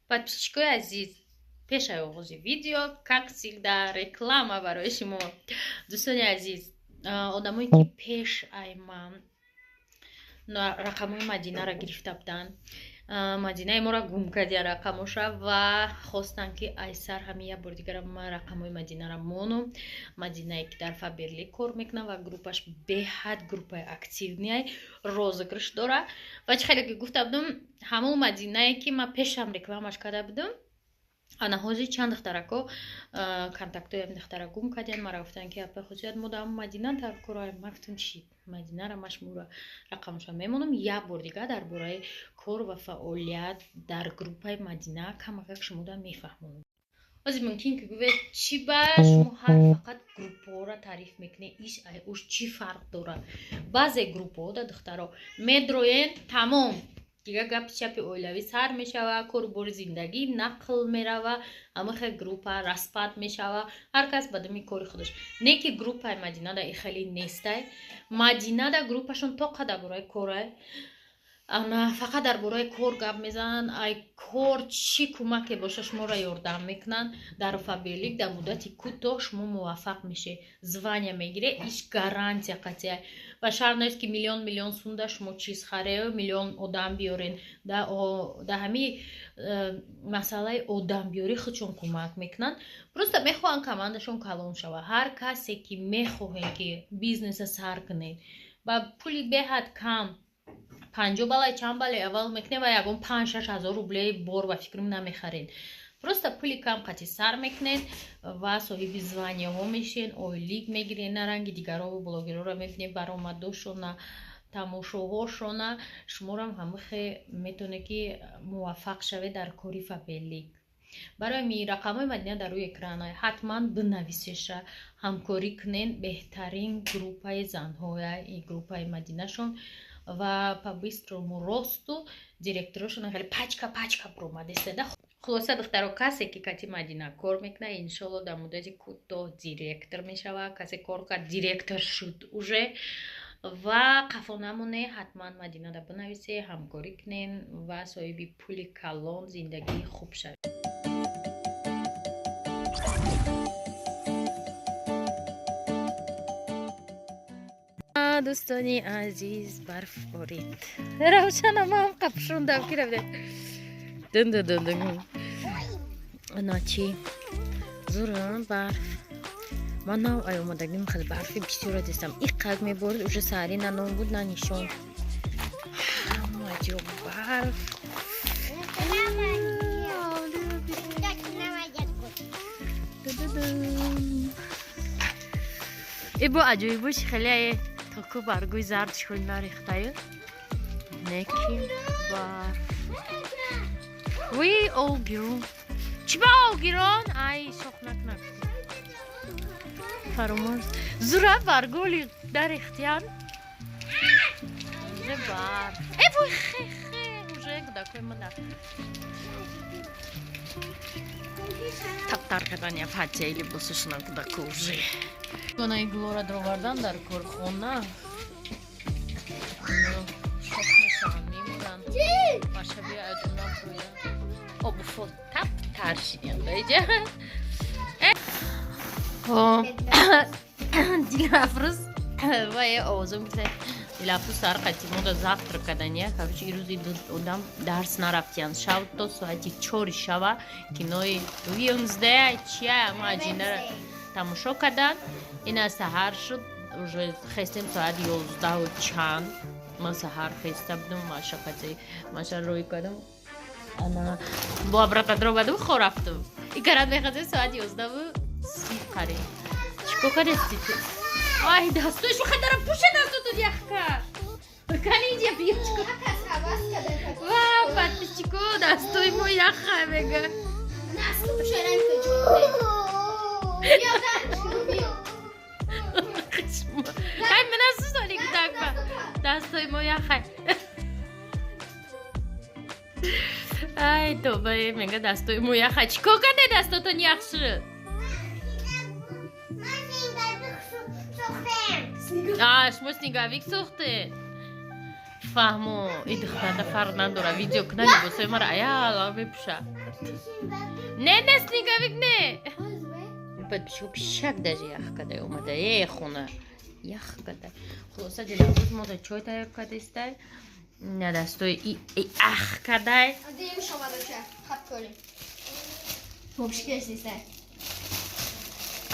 Подписчикои азиз, пешаи оғози видео, как всегда, реклама барои шумо. Дӯстони азиз, одамое ки пеш ай ман рақамҳои Мадинаро гирифта буданд, Мадинаи моро гум кардия рақамоша ва хостанд, ки ай сар ҳами як бори дигара ман рақамҳои Мадинаро монум. Мадинае ки дар Фаберлик кор мекунад ва группаш беҳад группаи активный, розыгрыш дора. Ва чӣ хеле ки гуфта будам, ҳамон Мадинае ки ман пешам рекламаш карда будам, ана ҳозир чанд духтарако контактҳои ҳамин духтара гум кардиян. Мара гуфтанд, ки апа Хусият, мо дар Мадина таркора. Ман гуфтам, чи Мадинара ма шуморо рақамаша мемонам, як бор дигар дар бораи кор ва фаъолият дар группаи Мадина камакак шумода мефаҳмонам. Ҳозир мумкин ки гӯед, чӣ ба шумо ҳар фақат группаҳоро таъриф мекунед, иш ай уш чӣ фарқ дорад? Баъзе группаҳо да духтаро медроен, тамом, дигар гапи чапи оилавӣ сар мешава, кору бори зиндагӣ нақл мерава, ҳамахе группа распад мешава, ҳар кас ба дами кори худаш. Не ки группаи Мадинада и хеле нестай. Мадинада группашон тоқа дар бораи корай, фақат дар бораи кор гап мезананд. Ай кор чӣ кӯмаке боша, шуморо ёрдам мекунанд. Дар Фаберлик дар муддати кӯтоҳ шумо муваффақ мешед, звания мегиред, иш гарантия қатъия. Ва шарт нест, ки миллион миллион сумда шумо чиз харею миллион одам биёрен. Дар ҳамин масъалаи одамбиёрӣ худшон кӯмак мекунанд, просто мехоҳанд командашон калон шавад. Ҳар касе ки мехоҳем, ки бизнеса сар кунед ба пули беҳад кам, 50 балай, чанд бале аввал мекунем ва ягон 5-6 ҳазор рублеи бор ба фикрам намехаред, просто пули кам қати сар мекунед ва соҳиби званияҳо мешен, ойлик мегиред. На ранги дигарову блогерҳоро мебинед, баромадошона, тамошоҳошона, шуморам ҳамахе метавонед, ки муваффақ шавед дар кори Фаберлик. Барои ми рақамҳои Мадина дар рӯи экрана, ҳатман бинависеша, ҳамкорӣ кунед. Беҳтарин группаи занҳоя и группаи Мадинашон ва по быстрому росту директорошон хеле пачка пачка буромадеседа. Хулоса, духтаро, касе ки кати Мадина кор мекунад, иншолло, дар муддати кӯтоҳ директор мешавад. Касе кор кард, директор шуд уже. Ва қафо намоне, ҳатман Мадинада бинависе, ҳамкорӣ кунен ва соҳиби пули калон, зиндагии хуб шавед. Дӯстони азиз, барф борид. Равшана, ман қапшундам ки равде. Дун. Ана чи зура барф. Ман нав ай омадагим, хеле барфи бисёра дистам. Иққад меборид, уже саҳари на ном буд, на нишон. Ҳама ҷо барф. Ду-ду-дун. Ибо аҷоибош хеле току баргӯи зард шуд, нарехтаю. Неки барф. Вуи, овгирон. Чӣ ба овгирон? Ай, шох накунак. Фаромӯш. Зура баргули дарехтиян. Уже барф. Э, вуй, хе хе, уже кӯдакои ман таптар кардан я фатияи либосашона кӯдако уже. Гонаи гулора дровардан дар корхона. Шох мешаванд, мемонанд. Машаби айдуна буя. Обуфо таптар шидиян даиҷа. Дилафрӯз вае овозо мегӯяд. Дилафрӯз сар қати мода завтрак кардания. Короче, ирӯзи одам дарс нарафтиян. Шав то соати 4 шава кинои Wednesday чия ама аҷинара тамошо кардан. Ина саҳар шуд, уже хестем соат 11 чанд. Ман саҳар хеста будам, маша қати маша рӯй кардам. Ана бо обратно дромадам, хо рафтам. Икарат мехазем соат 11:30 қариб. Чикор кардести ту? Ай, дастои шу хадара пуша, дастотон яхка. Кани инҷа биё, чикор? Ва, подписчико, дастои мо яха мега. Насту пушарам куҷо. Биё, дан биё. Ай, мана сусоли кӯдак ба. Дастои мо яха. Ай, тоба, мега дастои мо яха. Чикор карде дастотон ях шуд? Ман снеговик сохтем. А, шумо снеговик сохтед? Фаҳмо, и духтарда фарқ надора, видео куна, либосои мара аяла мепӯша. Не, не, снеговик не. Пишак даже ях кадай омада. Э, хона. Ях кадай. Хулоса дилафрӯз мода чой тайёр кардистай. На дастои и ах кадай. Дим шома доча. Хат кори. Бобшикесистай.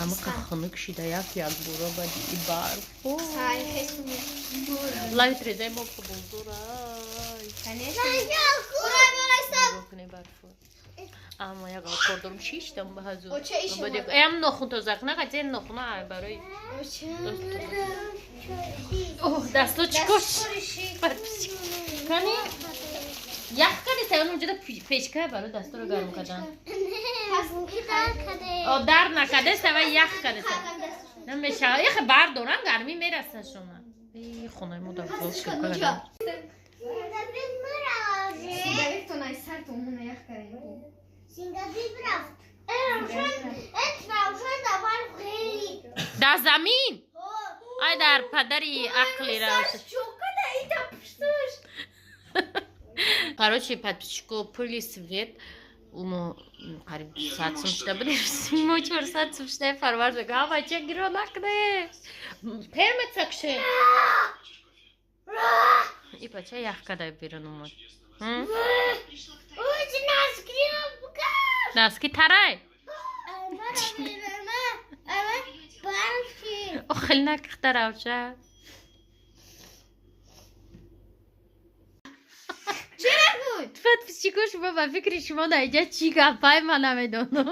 Амака хунук шида як як бура бади и барф. Сай хесуми. Лайт резай мо бозурай. Конечно. Ура, Кне барф. Ама як кор дорум шиштам ба ҳазур. Оча иши ма. Эм нохун тоза кна қати нохуна барои. Оҳ, дасто чикош. Кани? Ях кади сай онҷода печка барои дасторо гарм кардан. О, дар накаде сай ва ях каде сай. Намешава. Ях бар доран гармӣ мераса шума. Э, хонаи мо дар боз кардам. Дар замин? Ай дар падари ақли равшан. Короче, подписчико пули свет умо қариб 100 сум шуда будем. Мо 400 сум шуда фарвард мекунам. Ҳама ча гиро накне. Пермеца кше. И бача ях кадай берун омад. Носки тарай. Охил накихта равша. Подписчико шумо ба фикри шумо дар инҷа чӣ гапай ман намедонам.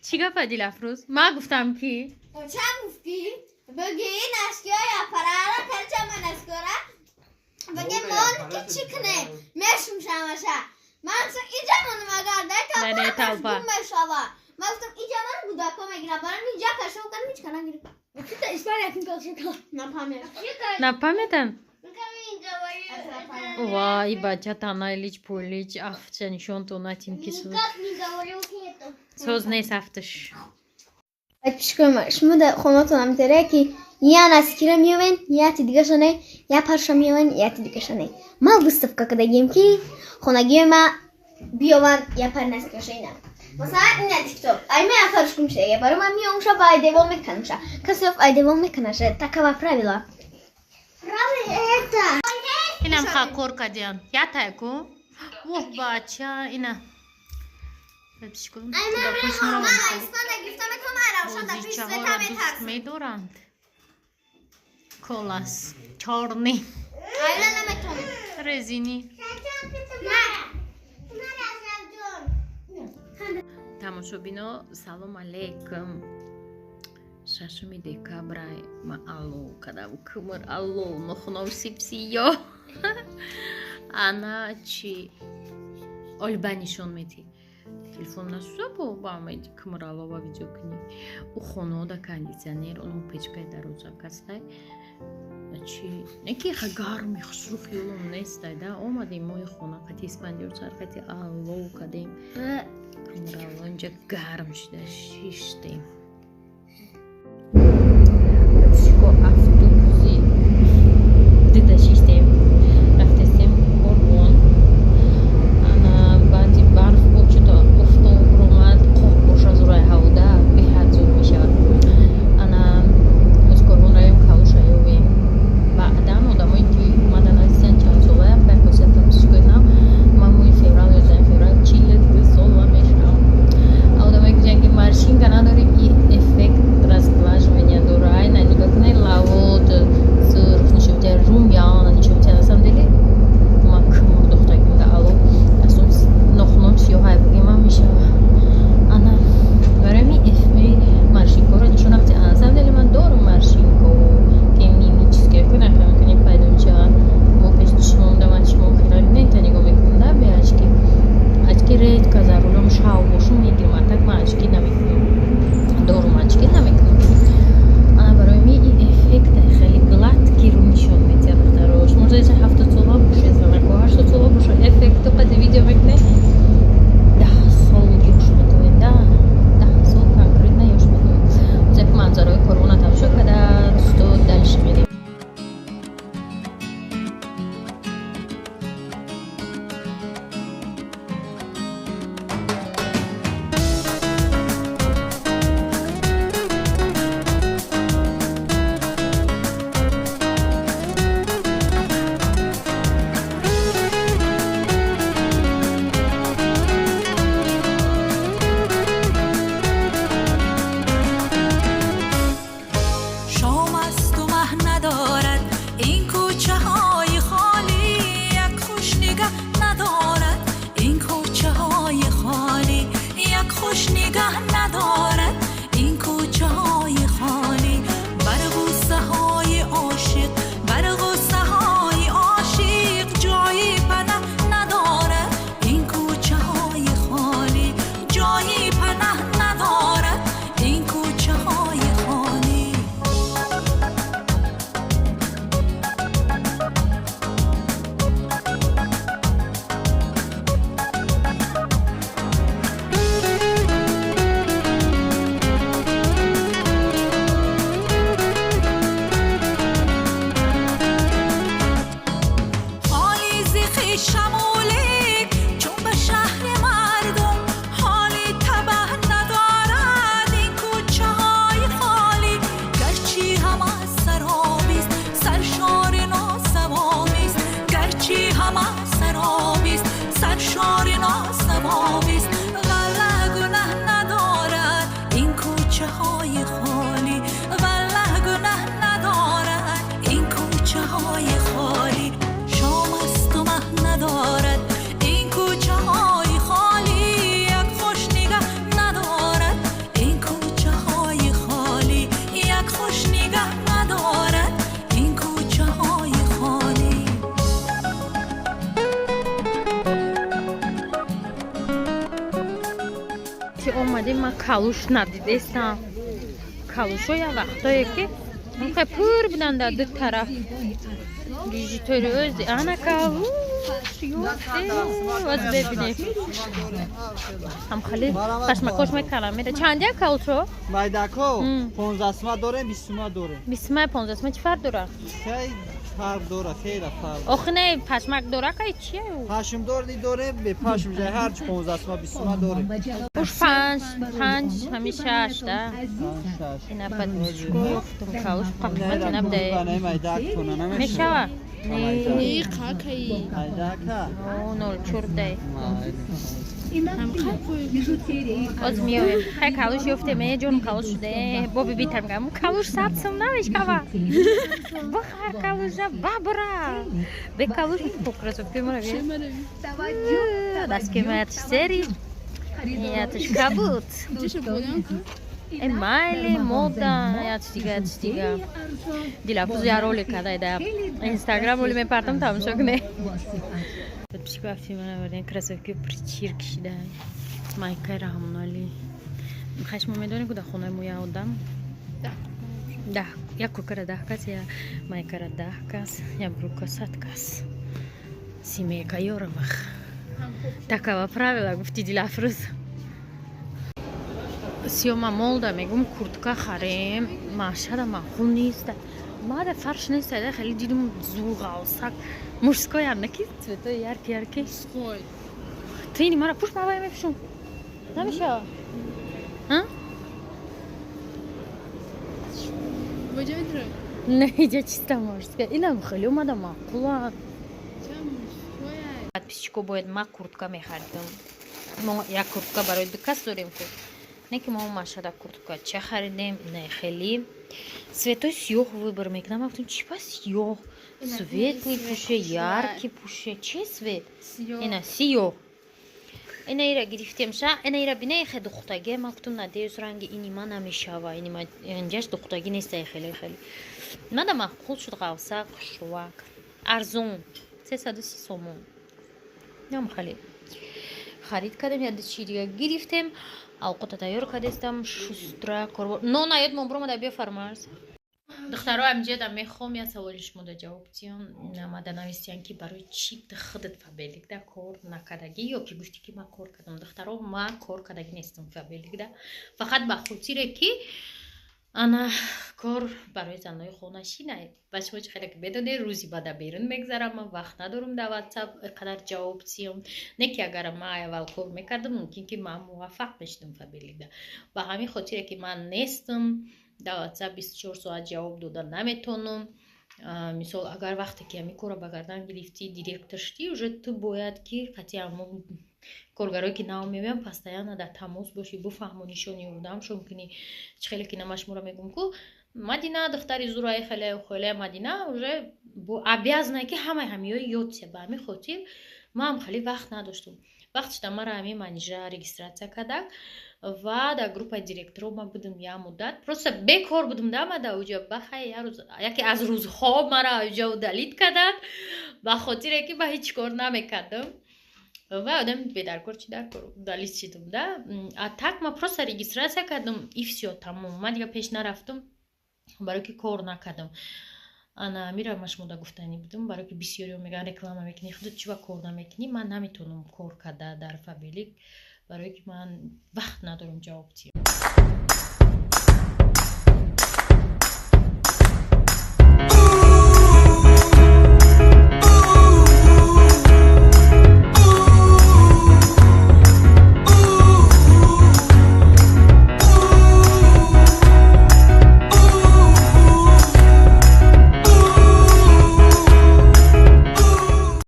Чӣ гапа Дилафрӯз? Ман гуфтам ки Ча гуфтӣ? Бигӣ наскиҳои апарара карча ма наскиҳора. Бигӣ мон ки чӣ кунем? Мешумшамаша. Ман гуфтам инҷа монам агар дай Не, толпа. гум мешава. Ман гуфтам инҷа ман гудако мегирам. Барам инҷа кашов кардам ҳеч кана гирифт. Напамет. Напаметан? Вай, бача танаи лич пулич афча нишонтон натим ки соз. Соз нест афташ. Подписчикои шумо дар хонатон метаре ки я наскира меовен, я ти дигашане, я парша меовен, я ти дигашане. Ма выставка кардагим ки хонагиҳои ма биёванд я пар наскирашаина. Масалан, ина тикток. Ай ма я парш гум шуда, барои ман меомша ва ай девол меканамша. Касе ай девол меканаша. Такова правила. Инам ха кор кардиан. Я тай ку? Воҳ бача, ина. Подписчико, кӯдакҳои шуморо бозичаҳоро дӯст медоранд. Колас, чорни, резини. Тамошобино, салом алейкум. 6 декабрай ма алло кадам кумр алло нохунам сипсиё. Ана чи олба нишон медиҳ. Телефон насӯза бо ба омеди кумр алло ва видео кунӣ. Ӯ хонаода кондитсионер, оно печкаи дароза кастай. Чи не ки ха гарми хушрӯ хиёлом нестай да. Омадем мои хона қати Испандиёр сар қати алло кадем. Кумр алло инҷа гарм шуда шиштем. Подписчико автобуси дида шиштем. Рафтестем Қурбон. Ана баъди барф буд чуто офтоб омад, қоқ боша зураи ҳавода беҳад зур мешавад. Ана оз Қурбон равем калуша ёвем. Баъдан одамое ки омада нависанд чанд сола пайхосият подписчикои нав, ман моҳи феврал 11 феврал 42 сола мешавам. А одамое ки ҷанги морщинка надорӣ и эффект разглаживания дора. Айна нигоҳ кунед лавот сурх нишон медиҳад, румяна нишон медиҳад. На самом деле ман кумур духтагим да ало дастом нохунам сиёҳай бугимам мешава. Ана барои ҳамин эффект морщинкаро нишон намедиҳад. На самом деле ман дорум морщинко ки мимические кунахе пайдо мешаванд. Мо пеш чишмом да ман чишмом хеле нета нигоҳ мекунам да бе очки. Очки редко за рулем шав бошум мегирам, а так ман очки намекунам. Дорум очки намекунам. Ана барои ми ин эффект хеле гладкий рӯ нишон медиҳад духтаро. Шумо зайса 70 сола бошед, занако 80 сола бошед, эффекту қади видео мекунед. 10 сол ёш метавонед, да? 10 сол конкретно ёш метавонед. Озак манзараҳои Корвона тамошо карда, дӯсто дальше мерем. Қати омадем, ман калуш надидестам. Калушо я вақтое ки хе пур буданд дар ду тараф. Бижутери ози ана калуш ёфте, оз бебинем. Ҳам хеле пашмакош мекалам меда. Чандя калушо? Майдако 15 сума дорем, 20 сума дорем. 20 сума, 15 сума чӣ фарқ дорад? Фарқ дора, хеле фарқ. Охи не, пашмак дора кай чия? Пашмдор ни дорем, бе пашм жай ҳарчи 15 сума, 20 сума дорем. Уш панҷ, панҷ, ҳами шаш да. Ина подписчико ёфтум, калуш қимати набуда. Мешава? Не, қакаи. Майдака. 0,4 дай. Оз меоем. Хай, калуш ёфтем, э ҷон, калуш шуде. Боби битар мегам. Калуш 100 сум намешава. Бихар калуша, бабра. Бе калуш кроссовки мара. Даски маятш сери. Ятш кабут. Э, майли, мода, ятш дига, ятш дига. Дилафуз я ролик кадай да Инстаграм оли мепартам, тамошо кунед. Подписчико, рафти мана варден, кроссовки причир кишида. Майкаи Раҳмонали. Хай, шумо медонед, ку дар хонаи мо як одам 10, як куркара 10 кас, я майкара 10 кас, я брюка 100 кас. Семейка Ёровых. Такова правила, гуфти Дилафрӯз. Сиёма молда мегум, куртка харем, машада маъқул нест. Мада фарш нест, хеле дидум зуғалсак. Мужской ам наки цветои яркий яркий. Мужской. Ту ини мара пӯш, мавай мепӯшум. Намешава? А? Воҷа медра? Не, иҷа чиста мужская. Инам хеле омада маъқула. Ча мужской? Подписчико, бояд ма куртка мехаридам. Мо як куртка барои ду кас дорем ку. Не ки мо машада куртка ча харидем, не хеле. Цветои сиёҳ выбор мекунам. Ман гуфтам, чӣ ба сиёҳ? Светлый пӯше, яркий пӯше. Чи цвет? Ина сиёҳ. Ина ира гирифтем ша, ина ира бина, хе духтаге. Ман гуфтам, надеюсь, ранги ини ма намешава. Ини ма инҷаш духтаги неста, хеле хеле. Мада маъқул шуд, ғавсак, хушрувак. Арзон. 330 сомон. Нам хеле. Харид кардем, я чи дига гирифтем. Авқота тайёр кардестам, шустра корбо. Но наёд мо бромада биё, Фармарз. Духтаро, амҷеда мехом я саволи шумо да ҷавоб диҳам. Намада нависиян, ки барои чӣ худат Фаберликда кор накардагӣ ё ки гуфтӣ, ки ман кор кардам. Духтаро, ман кор кардагӣ нестам Фаберликда. Фақат ба хотире ки ана кор барои занои хонашина. Ба шумо чӣ хеле ки медонед, рӯзи бада берун мегзарам, ман вақт надорам дар Ватсап қадар ҷавоб диҳам. Не ки агар ман аввал кор мекардам, мумкин ки ман муваффақ мешудам Фаберликда. Ба ҳамин хотире ки ман нестам дар Ватсап, 24 соат ҷавоб дода наметонам. Мисол, агар вақте ки ҳамин корро ба гардан гирифтӣ, директор шудӣ, уже ту бояд ки қатъи ҳамо коргарое ки нав меоянд, постоянно дар тамос бошӣ, буфаҳмонишон, ёрдамшон кунӣ. Чӣ хеле ки нама шуморо мегӯм ку, Мадина духтари зураи хеле хеле, Мадина уже обязана ки ҳамаи ҳамиёи ёд сия. Ба ҳамин хотир ман хеле вақт надоштум. Вақт шуда, мара ҳамин манижа регистрация кардак ва дар группаи директоро ман будам як муддат. Просто бекор будам да ма дар уҷа. Бахай, як рӯз, яке аз рӯзҳо мара уҷа удалить карданд, ба хотире ки ман ҳеҷ кор намекардам ва одами бедаркор чӣ дар кор, удалить шидум да. А так ма просто регистрация кардам и всё, тамом. Ман дига пеш нарафтам, барое ки кор накардам. Ана мира ма шумода гуфтанӣ будам, барое ки бисёриҳо мегӯянд, реклама мекунӣ, худат чӣ ба кор намекунӣ. Ман наметавонам кор карда дар Фаберлик, барое ки ман вақт надорам ҷавоб диҳам.